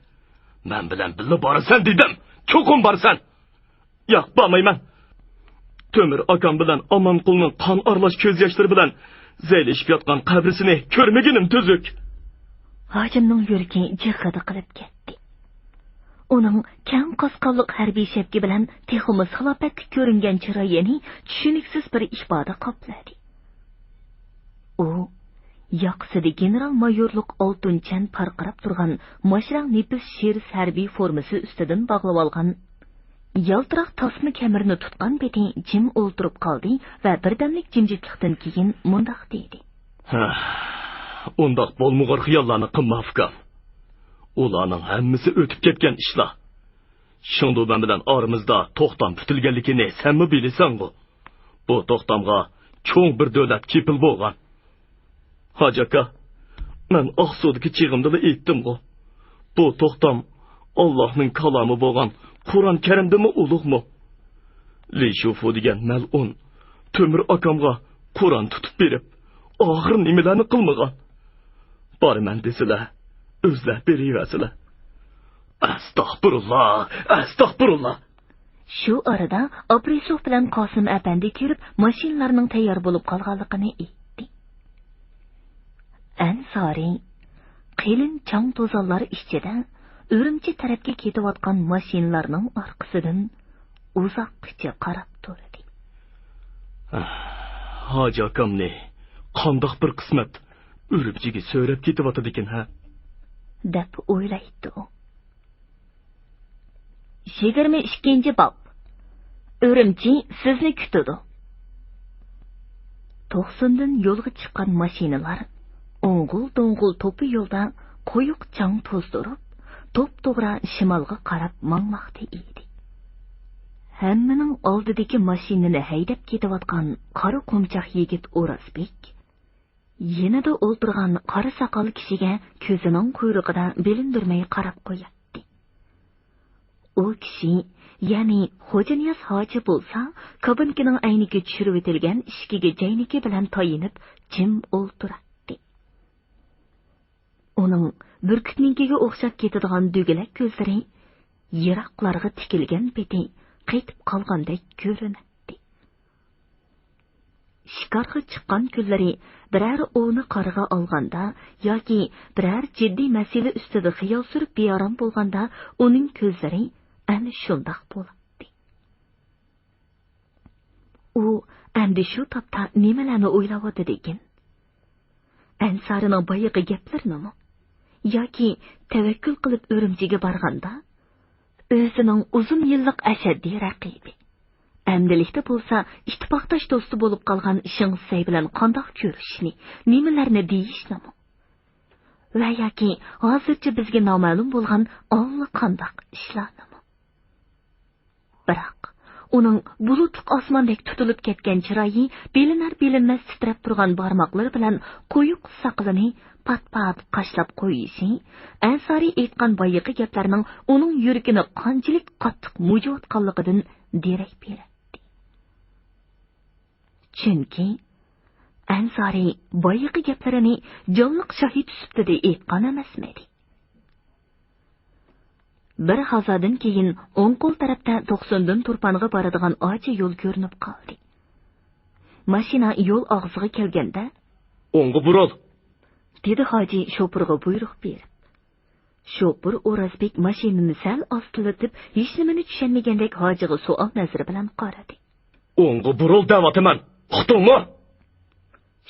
مەن بىلەن بىللە بارىسەن دېدىم. چوقۇم بارىسەن. ياق، بارمايمەن. تۆمۈر ئاكام بىلەن ئامانقۇلنىڭ قان ئارىلاش كۆز ياشلىرى بىلەن زەيلىشىپ ياتقان قەبرىسىنى كۆرمىگىنىم تۈزۈك. ھاجىمنىڭ يۈرىكى جىغغىدە قىلىپ كەتتى. ئۇنىڭ كەڭ قاسقانلىق ھەربىي شەپكە بىلەن تېخىمۇ سالاپەتلىك كۆرۈنگەن چىرايىنى چۈشىنىكسىز بىر ئىپادە قاپلىدى. ئۇ ياقىسىدا گېنېرال مايورلۇق ئالتۇن چەن پارقىراپ تۇرغان ماشرەڭ نېپىز شىرس ھەربىي فورمىسى ئۈستىدىن باغلىۋالغان يالتىراق تاسما كەمىرىنى تۇتقان پېتى جىم ئولتۇرۇپ قالدى ۋە بىردەملىك جىمجىتلىقتىن كېيىن مۇنداق دېدى. ھە، ئۇنداق بولمىغۇر خىياللارنى قىلما، ئۇكام. ئۇلارنىڭ ھەممىسى ئۆتۈپ كەتكەن ئىشلار. شېڭدۇبەن بىلەن ئارىمىزدا توختام پۈتۈلگەنلىكىنى سەنمۇ بىلىسەنغۇ؟ بۇ توختامغا چوڭ بىر دۆلەت كېپىل بولغان. ھاجى ئاكا، مەن ئاقسۇدىكى چېغىمدىلا ئېيتتىمغۇ، بۇ توختام ئاللاھنىڭ كالامى بولغان قۇرئان كەرىمدىنمۇ ئۇلۇغمۇ؟ لى شۇفۇ دېگەن مەلئۇن تۆمۈر ئاكامغا قۇرئان تۇتۇپ بېرىپ، ئاخىر نېمىلەرنى قىلمىغان؟ بارىمەن دېسىلە، ئۆزلەر بېرىۋەرسىلە. ئەستەغپۇرۇللا، ئەستەغپۇرۇللا! شۇ ئارىدا ئابرىسوف بىلەن قاسىم ئەپەندى كىرىپ، ماشىنىلارنىڭ تەييار بولۇپ قالغانلىقىنى ئېيتتى. ئەنسارى قېلىن چاڭ-توزانلار ئىچىدە ئۈرۈمچى تەرەپكە كېتىۋاتقان ماشىنىلارنىڭ ئارقىسىدىن ئۇزاققىچە قاراپ تۇردى. ھاجى ئاكامنى قانداق بىر قىسمەت ئۈرۈمچىگە سۆرەپ كېتىۋاتىدىكىن، ھە؟ دەپ ئويلايتتى ئۇ. يىگىرمە ئىككىنچى باب. ئۈرۈمچى سىزنى كۈتىدۇ. توقسۇندىن يولغا چىققان ماشىنىلار ئوڭغۇل-دوڭغۇل توپا يولدا قويۇق چاڭ توزدۇرۇپ، توپتوغرا شىمالغا قاراپ ماڭماقتا ئىدى. ھەممىنىڭ ئالدىدىكى ماشىنىنى ھەيدەپ كېتىۋاتقان قارا قومچاق يىگىت ئورازبېك يېنىدا ئولتۇرغان قارا ساقال كىشىگە كۆزىنىڭ قۇيرۇقىدا بىلىندۈرمەي قاراپ قوياتتى. ئۇ كىشى، يەنى خوجانىياز ھاجى بولسا، كابىنكىنىڭ ئەينىكى چۈشۈرۈۋېتىلگەن ئىشىكىگە جەينىكى بىلەن تايىنىپ جىم ئولتۇراتتى. ئۇنىڭ بۈركۈتنىڭكىگە ئوخشاپ كېتىدىغان دۈگىلەك كۆزلىرى يىراقلارغا تىكىلگەن پېتى قېتىپ قالغاندەك كۆرۈنەتتى. شىكارغا چىققان كۈنلىرى بىرەر ئوۋنى قارىغا ئالغاندا ياكى بىرەر جىددىي مەسىلە ئۈستىدە خىيال سۈرۈپ بىئارام بولغاندا، ئۇنىڭ كۆزلىرى ئەنە شۇنداق بولاتتى. ئۇ ئەمدى شۇ تاپتا نېمىلەرنى ئويلاۋاتىدىكىن؟ ئەنسارىنىڭ بايىقى گەپلىرىنىمۇ؟ ياكى تەۋەككۈل قىلىپ ئۈرۈمچىگە بارغاندا، ئۆزىنىڭ ئۇزۇن يىللىق ئەشەددىي رەقىبى، ئەمدىلىكتە بولسا ئىتتىپاقداش دوستى بولۇپ قالغان شېڭ سەي بىلەن قانداق كۆرۈشۈشنى، نېمىلەرنى دېيىشنىمۇ؟ ۋە ياكى ھازىرچە بىزگە نامەلۇم بولغان ئاللىقانداق ئىشلارنىمۇ؟ بىراق، ئۇنىڭ بۇلۇتلۇق ئاسماندەك تۇتۇلۇپ كەتكەن چىرايى، بىلىنەر-بىلىنمەس تىترەپ تۇرغان بارماقلىرى بىلەن قويۇق ساقىلىنى پات-پات قاشلاپ قويۇشى، ئەنسارى ئېيتقان بايىقى گەپلەرنىڭ ئۇنىڭ يۈرىكىنى قانچىلىك قاتتىق مۇجۇۋاتقانلىقىدىن دېرەك بېرەتتى. چۈنكى ئەنسارى بايىقى گەپلىرىنى جانلىق شاھىت سۈپىتىدە ئېيتقان ئەمەسمىدى. بىر ھازادىن كېيىن ئوڭ قول تەرەپتە توقسۇندىن تۇرپانغا بارىدىغان ئاچا يول كۆرۈنۈپ قالدى. ماشىنا يول ئاغزىغا كەلگەندە، «ئوڭغا بۇرۇل!» دېدى ھاجى شوپۇرغا بۇيرۇق بېرىپ. شوپۇر ئورازبېك ماشىنىنى سەل ئاستىلىتىپ، ھېچنېمىنى چۈشەنمىگەندەك ھاجىغا سوئال نەزىرى بىلەن قارىدى. «ئوڭغا بۇرۇل دەۋاتىمەن! ئۇقتۇڭمۇ؟»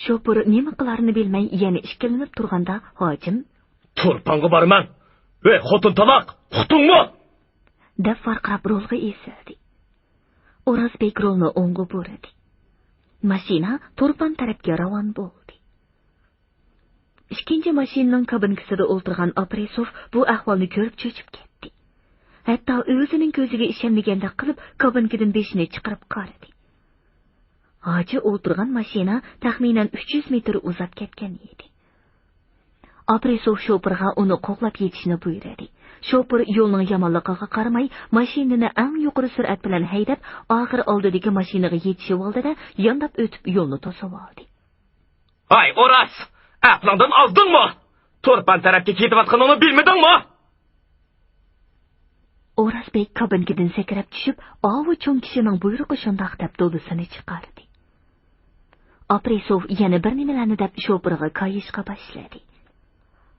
شوپۇر نېمە قىلارىنى بىلمەي يەنە ئىككىلىنىپ تۇرغاندا ھاجىم، «تۇرپانغا بارىمەن! ۋەي خوتۇن تالاق! ئۇقتۇڭمۇ؟» دەپ ۋارقىراپ رولغا ئېسىلدى. ئورازبېك رولنى ئوڭغا بۇرىدى. ماشىنا تۇرپان تەرەپكە راۋان بولدى. ئىككىنچى ماشىنىنىڭ كابىنكىسىدا ئولتۇرغان ئاپرېسوف بۇ ئەھۋالنى كۆرۈپ چۆچۈپ كەتتى. ھەتتا ئۆزىنىڭ كۆزىگە ئىشەنمىگەندەك قىلىپ كابىنكىدىن بېشىنى چىقىرىپ قارىدى. ھاجى ئولتۇرغان ماشىنا تەخمىنەن ئۈچ يۈز مېتىر ئۇزاپ كەتكەن ئىدى. ئاپرېسوف شوپۇرغا ئۇنى قوغلاپ يېتىشنى بۇيرۇدى. شوپۇر يولنىڭ يامانلىقىغا قارىماي، ماشىنىنى ئەڭ يۇقىرى سۈرئەت بىلەن ھەيدەپ، ئاخىر ئالدىدىكى ماشىنىغا يېتىشىۋالدى-دە، يانداپ ئۆتۈپ يولنى توسۇۋالدى. «ھاي، ئوراز! ئەقلىڭدىن ئازدىڭمۇ؟ تۇرپان تەرەپكە كېتىۋاتقىنىڭنى بىلمىدىڭمۇ؟» ئورازبېك كابىنكىدىن سەكرەپ چۈشۈپ، ئاۋۇ چوڭ كىشىنىڭ بۇيرۇقى شۇنداق دەپ دولىسىنى چىقاردى. ئاپرېسوف يەنە بىر نېمىلەرنى دەپ شوپۇرغا كايىشقا باشلىدى.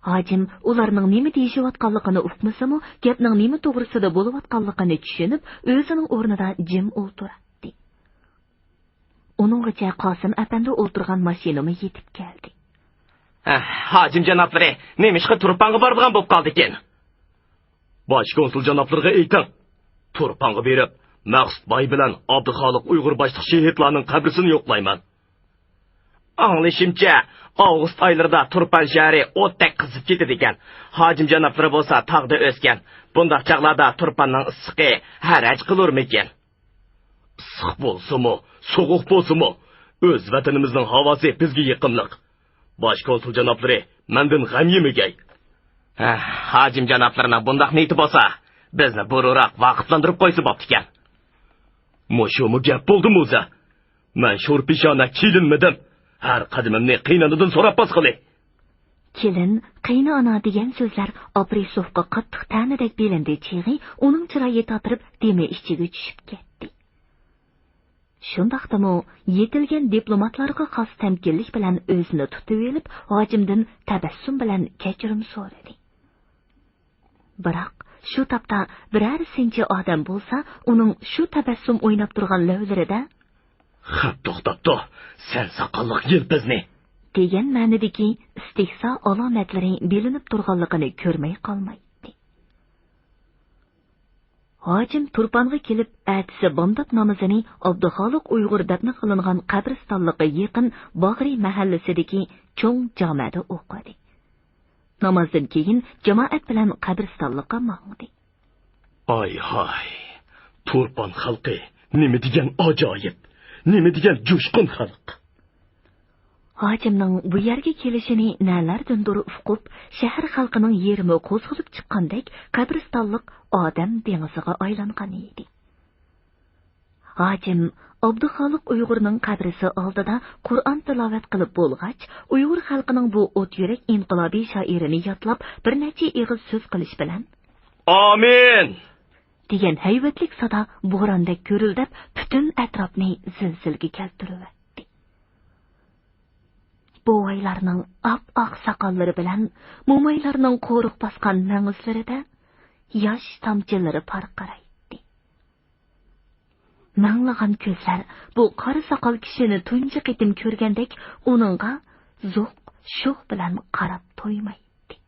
ھاجىم ئۇلارنىڭ نېمە دېيىشىۋاتقانلىقىنى ئۇقمىسىمۇ، گەپنىڭ نېمە توغرىسىدا بولۇۋاتقانلىقىنى چۈشىنىپ، ئۆزىنىڭ ئورنىدا جىم ئولتۇراتتى. ئۇنىڭغىچە قاسىم ئەپەندى ئولتۇرغان ماشىنىمۇ يېتىپ كەلدى. ھە، ھاجىم جانابلىرى، نېمىشقا تۇرپانغا بارىدىغان بولۇپ قالدىكىن؟ باش كونسۇل جانابلىرىغا ئېيتىڭ. تۇرپانغا بېرىپ، مەخسۇت باي بىلەن ئابدۇخالىق ئۇيغۇر باشلىق شېھىتلارنىڭ قەبرىسىنى يوقلايمەن. ئاڭلىشىمچە، ئاۋغۇست ئايلىرىدا تۇرپان شەھىرى ئوتتەك قىزىپ كېتىدىكەن. ھاجىم جانابلىرى بولسا تاغدا ئۆسكەن. بۇنداق چاغلاردا تۇرپاننىڭ ئىسسىقى ھەرەج قىلۇرمىكىن؟ ئىسسىق بولسىمۇ، سوغۇق بولسىمۇ، ئۆز ۋەتىنىمىزنىڭ ھاۋاسى بىزگە يېقىملىق. باش كونسۇل جانابلىرى، مەندىن غەم يېمىگەي. ھە، ھاجىم جانابلىرىنىڭ بۇنداق نىيىتى بولسا، بىزنى بۇرۇنراق ۋاقىپلاندۇرۇپ قويسا بوپتىكەن. مۇشۇمۇ گەپ بولدىمۇ ئۆزى؟ مەن شورپىشانە كېلىنمىدىم. ھەر قەدىمىمنى قېينانىدىن سوراپ باسقىلى. كېلىن، قېينىئانا دېگەن سۆزلەر ئاپرېسوفقا قاتتىق تەنىدەك بىلىندى چېغى، ئۇنىڭ چىرايى تاتىرىپ، دېمى ئىچىگە چۈشۈپ كەتتى. شۇنداقتىمۇ يېتىلگەن دىپلوماتلارغا خاس تەمكىنلىك بىلەن ئۆزىنى تۇتۇۋېلىپ، ھاجىمدىن تەبەسسۇم بىلەن كەچۈرۈم سورىدى. بىراق، شۇ تاپتا بىرەر سىنچى ئادەم بولسا، ئۇنىڭ شۇ تەبەسسۇم ئويناپ تۇرغان لەۋلىرىدە، «خەپ توختاپتۇ، سەن ساقاللىق يىلپىزنى!» دېگەن مەنىدىكى ئىستېھزا ئالامەتلىرى بىلىنىپ تۇرغانلىقىنى كۆرمەي قالمايتتى. ھاجىم تۇرپانغا كېلىپ، ئەتىسى بامدات نامىزىنى ئابدۇخالىق ئۇيغۇر دەپنە قىلىنغان قەبرىستانلىققا يېقىن باغرى مەھەللىسىدىكى چوڭ جامەدە ئوقۇدى. نامازدىن كېيىن جامائەت بىلەن قەبرىستانلىققا ماڭدى. ئاي ھاي، تۇرپان خەلقى نېمە دېگەن ئاجايىپ، نېمە دېگەن جۇشقۇن خەلق! ھاجىمنىڭ بۇ يەرگە كېلىشىنى نەلەردىندۇر ئۇقۇپ، شەھەر خەلقىنىڭ يېرىمۇ قوزغىلىپ چىققاندەك، قەبرىستانلىق ئادەم دېڭىزىغا ئايلانغان ئىدى. ھاجىم ئابدۇخالىق ئۇيغۇرنىڭ قەبرىسى ئالدىدا قۇرئان تىلاۋەت قىلىپ بولغاچ، ئۇيغۇر خەلقىنىڭ بۇ ئوت يۈرەك ئىنقىلابىي شائىرىنى يادلاپ، بىر نەچچە ئېغىز سۆز قىلىش بىلەن، «ئامىن!» دېگەن ھەيۋەتلىك سادا بوراندەك گۈرۈلدەپ، پۈتۈن ئەتراپنى زىلزىلىگە كەلتۈرۈۋەتتى. بوۋايلارنىڭ ئاپئاق ساقاللىرى بىلەن مومايلارنىڭ قورۇق باسقان مەڭزلىرىدە ياش تامچىلىرى پارقىرايتتى. مىڭلىغان كۆزلەر بۇ قارا ساقال كىشىنى تۇنجى قېتىم كۆرگەندەك ئۇنىڭغا زوق شوخ بىلەن قاراپ تويمايتتى.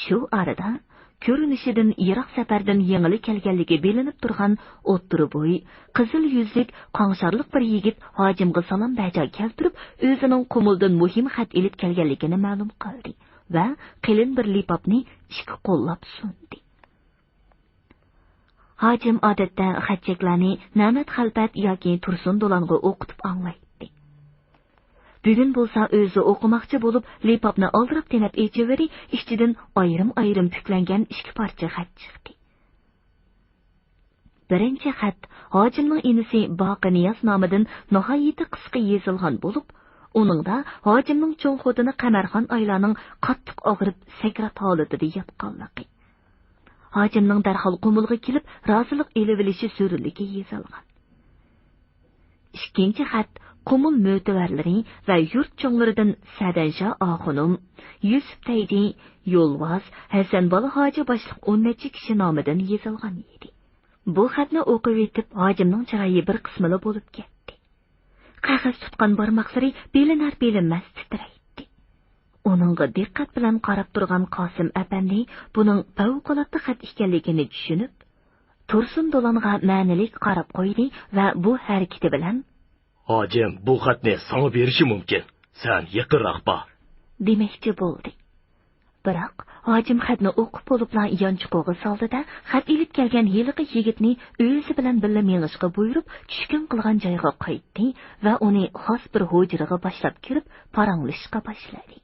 شۇ ئارىدا كۆرۈنۈشىدىن يىراق سەپەردىن يېڭىلا كەلگەنلىكى بىلىنىپ تۇرغان ئوتتۇرا بوي، قىزىل يۈزلۈك، قاڭشارلىق بىر يىگىت ھاجىمغا سالام بەجا كەلتۈرۈپ، ئۆزىنىڭ قۇمۇلدىن مۇھىم خەت ئېلىپ كەلگەنلىكىنى مەلۇم قىلدى ۋە قېلىن بىر لىپاپنى ئىككى قوللاپ سۇندى. ھاجىم ئادەتتە خەت-چەكلەرنى نەمەت خەلپەت ياكى تۇرسۇن دولانغا ئوقۇتۇپ ئاڭلايتتى. بۈگۈن بولسا ئۆزى ئوقۇماقچى بولۇپ، لىپاپنى ئالدىراپ تېنەپ ئېچىۋېرى، ئىچىدىن ئايرىم-ئايرىم پۈكلەنگەن ئىككى پارچە خەت چىقتى. بىرىنچى خەت ھاجىمنىڭ ئىنىسى باقى نىياز نامىدىن ناھايىتى قىسقا يېزىلغان بولۇپ، ئۇنىڭدا ھاجىمنىڭ چوڭ خوتۇنى قەمەرخان ئايلانىڭ قاتتىق ئاغرىپ، سەكرات ھالىتىدە ياتقانلىقى، ھاجىمنىڭ دەرھال قۇمۇلغا كېلىپ، رازىلىق ئېلىۋېلىشى زۆرۈرلۈكى يېزىلغان. ئىككىنچى خەت قۇمۇل مۆتىۋەرلىرى ۋە يۇرت چوڭلىرىدىن سەدەنشا ئاخۇنۇم، يۈسۈپ تەيجى، يولۋاس، ھەسەن بالا ھاجى باشلىق ئون نەچچە كىشى نامىدىن يېزىلغان ئىدى. بۇ خەتنى ئوقۇۋېتىپ، ھاجىمنىڭ چىرايى بىر قىسمىلا بولۇپ كەتتى. قەغەز تۇتقان بارماقلىرى بىلىنەر-بىلىنمەس تىترەيتتى. ئۇنىڭغا دىققەت بىلەن قاراپ تۇرغان قاسىم ئەپەندى بۇنىڭ پەۋقۇلئاددە خەت ئىكەنلىكىنى چۈشىنىپ، تۇرسۇن دولانغا مەنىلىك قاراپ قويدى ۋە بۇ ھەرىكىتى بىلەن، «ھاجىم بۇ خەتنى ساڭا بېرىشى مۇمكىن. سەن يېقىنراق بار.» دېمەكچى بولدى. بىراق، ھاجىم خەتنى ئوقۇپ بولۇپلا يانچۇقىغا سالدى-دە، خەت ئېلىپ كەلگەن ھېلىقى يىگىتنى ئۆزى بىلەن بىللە مېڭىشقا بۇيرۇپ، چۈشكۈن قىلغان جايغا قايتتى ۋە ئۇنى خاس بىر ھۇجرىغا باشلاپ كىرىپ، پاراڭلىشىشقا باشلىدى.